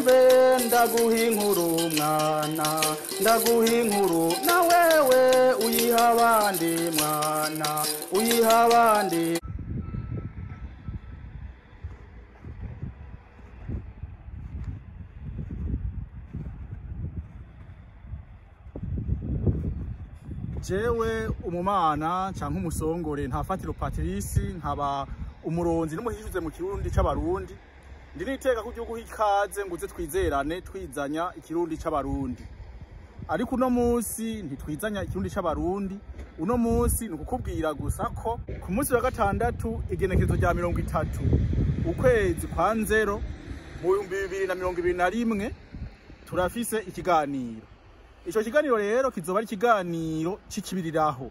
Umve ndaguha inkuru mwana, ndaguha inkuru na wewe uyiha abandi mwana, uyiha abandi. Jewe umumana canke umusongore Ntafatiro Patrice, nkaba umuronzi n'umuhishuze mu Kirundi c'Abarundi. Ndi niteka ku gihugu ikaze nguze twizerane twizanya Ikirundi c'Abarundi. Ariko uno munsi ntitwizanya Ikirundi c'Abarundi, uno munsi ni ukukubwira gusa ko ku munsi wa gatandatu igenekerezo rya 30 ukwezi kwa nzero mu 2021 turafise ikiganiro. Ico kiganiro rero kizoba ari ikiganiro c'ikibiriraho.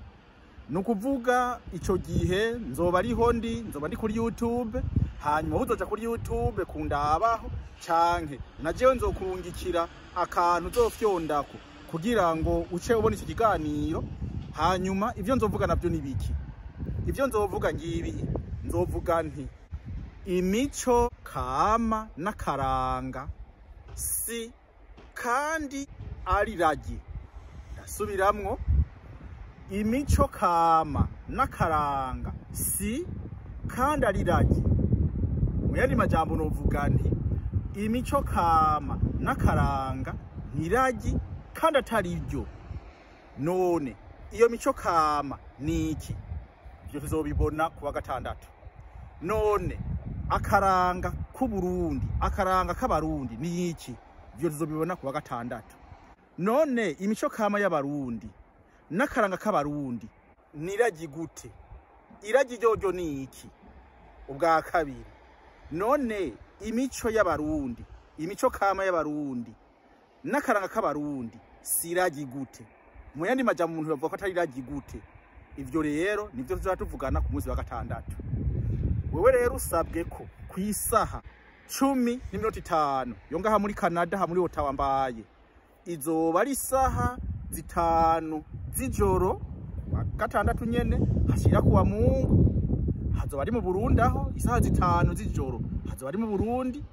Nukuvuga ico gihe nzoba ariho ndi, nzoba ndi kuri YouTube, hanyuma uzoja kuri YouTube kundabaho canke na jewe nzokurungikira akantu uzofyondako kugira ngo uce ubone iki kiganiro. Hanyuma ivyo nzovuga navyo nibiki? Ivyo nzovuga ngibi, nzovuga nti imico kama n'akaranga si kandi ari ragi. Ndasubiramwo, imico kama n'akaranga si kandi ari ragi. Mu yandi majambo novuga nti imico kama n'akaranga ni ragi kandi atari ryo. None iyo mico kama ni iki? Ivyo tuzobibona kuwa gatandatu. None akaranga k'Uburundi, akaranga k'Abarundi ni iki? Ivyo tuzobibona kuwa gatandatu. None imico kama y'Abarundi n'akaranga k'Abarundi niragi gute? Iragi ryoryo ni iki? Ubwa kabiri, none imico y'Abarundi, imico kama y'Abarundi n'akaranga k'Abarundi siragi gute? Mu yandi majambo umuntu yavuga ko atari iragi gute? Ivyo rero nivyo tuzatuvugana ku munsi wa gatandatu. Wewe rero usabwe ko kwisaha 10:05 yo ngaha muri Canada, ha muri Ottawa mbaye, izoba ari isaha 5 z'ijoro wa gatandatu nyene hashira kuwa Mungu. Hazoba ari mu Burundi aho isaha 5 z'ijoro hazoba ari mu Burundi.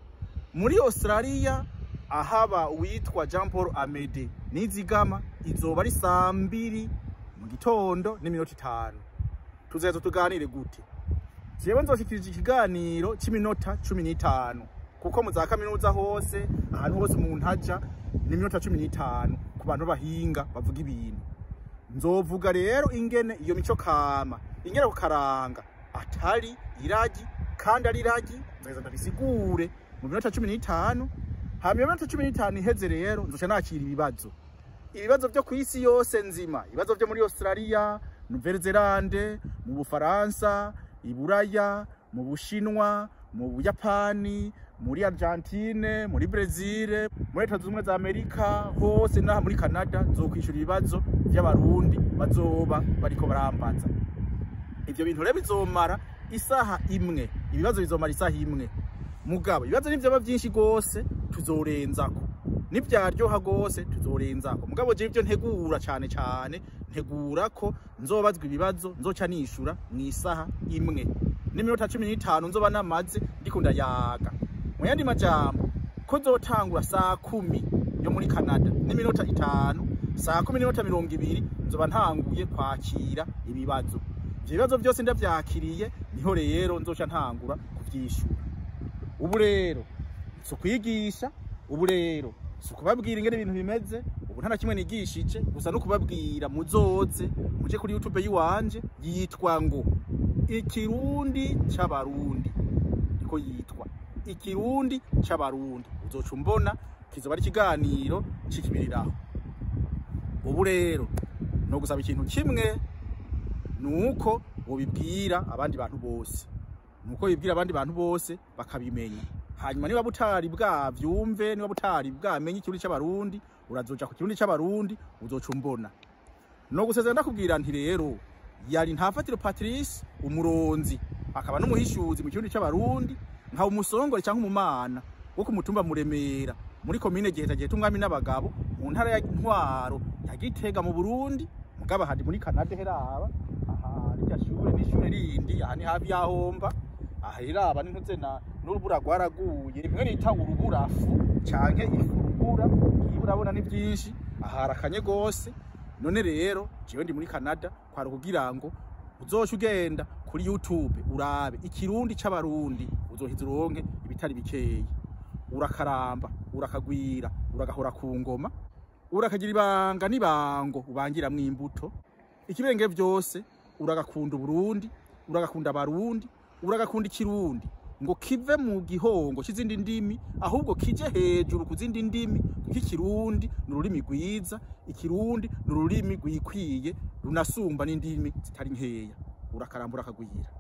Muri Australia ahaba uwitwa Jean Paul Amede Nizigama izoba ari saa 2 mu gitondo n'iminota 5. Tuzezo tuganire gute? Jewe nzoshikirije ikiganiro c'iminota 15 kuko mu za kaminuza hose ahantu hose umuntu aja ni minota 15 ku bantu bahinga bavuga ibintu. Nzovuga rero ingene iyo mico kama ingene kukaranga atari iragi kandi ari iragi, nzoheza ndabisigure mu minota 15. Hanyuma minota 15 iheze rero nzoca nakira ibibazo, ibibazo byo kwisi yose nzima, ibibazo byo muri Australia, Nouvelle-Zélande, mu Bufaransa, Iburaya, mu Bushinwa, mu Buyapani, muri Argentine, muri Brazil, muri Leta Zunze Ubumwe za Amerika, hose naha muri Canada. Nzokwishura ibibazo by'Abarundi bazoba bariko barambaza. Ivyo bintu rero bizomara isaha imwe, ibibazo bizomara isaha imwe. Mugabo ibibazo nivyo byinshi gose tuzorenzako, nivyaryoha gose tuzorenzako. Mugabo je ivyo ntegura cane cane ntegura ko nzobazwa ibibazo nzoca nishura mu isaha imwe n'iminota 15 nzoba namaze ndiko ndayaga. Mu yandi majambo ko nzotangura saa 10 yo muri Canada n'iminota 5, saa 10:20 nzoba ntanguye kwakira ibibazo. Ivyo bibazo byose ndavyakiriye niho rero nzoca ntangura kuvyishura. Ubu rero si ukwigisha, ubu rero si ukubabwira ingene ibintu bimeze, ubu nta na kimwe nigishije, gusa no kubabwira muzoze muje kuri YouTube yiwanje yitwa ngo Ikirundi c'Abarundi, niko yitwa Ikirundi c'Abarundi. Uzoca umbona, kizoba ari ikiganiro c'ikibiriraho. Ubu rero no gusaba ikintu kimwe, nuko wobibwira abandi bantu bose, nuko bibwira abandi bantu bose bakabimenya. Hanyuma niba butari bwavyumve, niba butari bwamenye Ikirundi c'Abarundi, urazoja ku Kirundi c'Abarundi uzoca umbona. No gusezera ndakubwira nti rero yari Ntafatiro Patrice, umuronzi akaba n'umuhishuzi mu Kirundi c'Abarundi, nka umusongore canke umumana wo ku mutumba Muremera muri komine Giheta, Giheta umwami n'abagabo, mu ntara ya Ntwaro ya Gitega mu Burundi. Mugabo handi muri Canada heraba aha rirya shure n'ishure rindi aha ni hafi yahomba, Aha iraba n'intuze na n'urubura rwaraguye, rimwe nita uruburafu canke ifu rubura. Ngiye urabona ni byinshi, aha harakanye gose. None rero jewe ndi muri Canada kwari kugira ngo uzoce ugenda kuri YouTube urabe Ikirundi c'Abarundi, uzoheza uronke ibitari bikeyi. Urakaramba, urakagwira, uragahora ku ngoma, urakagira ibanga n'ibango ubangiramwo imbuto. Ikibenge vyose, uragakunda Uburundi, uragakunda Abarundi, uragakunda Ikirundi, ngo kive mu gihongo c'izindi ndimi, ahubwo kije hejuru ku zindi ndimi, kuko Ikirundi ni ururimi rwiza, Ikirundi ni ururimi rwikwiye, runasumba n'indimi zitari nkeya. Urakaramba, urakagwira.